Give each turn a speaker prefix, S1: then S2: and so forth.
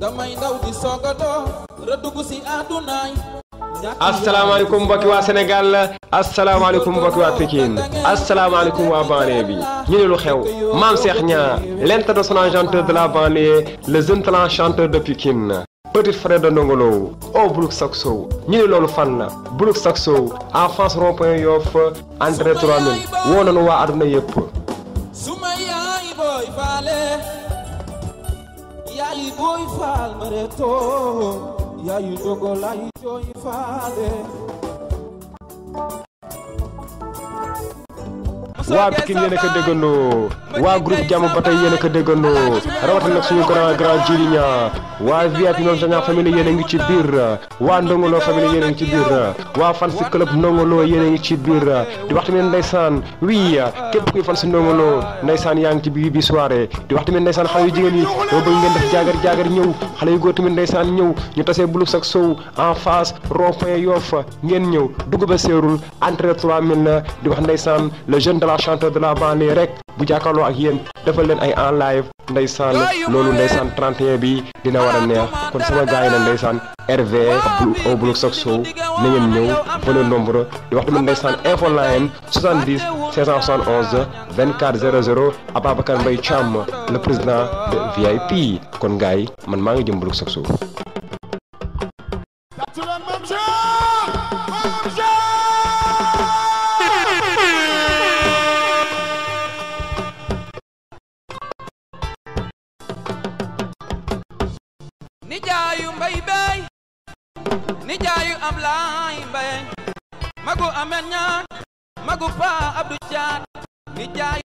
S1: damay ndaw di soogado redugg si adunaay
S2: asalaamaaleykum mbokki waa Sénégal asalaamaaleykum mbokki waa Pikine asalaamaaleykum waa banlieue bi ñu ne lu xew Mame Cheikh Niang l'international chanteur de la banlieue le jeune talent chanteur de Pikine petit frère de Ndongo Lo au Brook Saxo ñu ne loolu fan la Brook Saxo en face rond-point Yoff entrée 3000 woo nañu waa àdduna yëpp
S1: suma yaay booy faale yaay booy faal ma reto yaay dogo lay jooy faale
S2: waa Pikine yéen a ko déggandoo waa groupe jàmm ba tey yéen a ko déggandoo rawatina nag suñu grand Djily Niang waa VIP ñoom Niang famille yéen a ngi ci biir waa Ndongo Lo famille yéen a ngi ci biir waa fan si club Ndongo Lo yéen a ngi ci biir di wax tamit ndeysaan oui képp kuy fan si Ndongo Lo ndeysaan yaa ngi ci biir bi soirée di wax tamit ndeysaan xale yu jigéen yi doo bëgg ngeen def jaagar ñëw xale yu góor tamit ndeysaan ñëw ñu tasee Brook Saxo en face rond-point Yoff ngeen ñëw dugg ba seerul entrée 3000 di wax ndeysaan le jeune de la chanteur de la banlieue rek bu jàkkaarloo ak yéen defal leen ay en live ndeysaan loolu ndeysaan 31 bi dina war a neex kon sama gars yi na ndeysaan RV au Brook Saxo na ngeen ñëw vole nombre di wax tamit ndeysaan info line 70 571 24 00 Ababacar Mbaye Thiam le président de VIP kon gars yi man maa ngi jëm Brook Saxo
S1: nijaayu mbay bay nijaayu am laay mbay magu amen ñaan magu pa abdou jaat nijaayu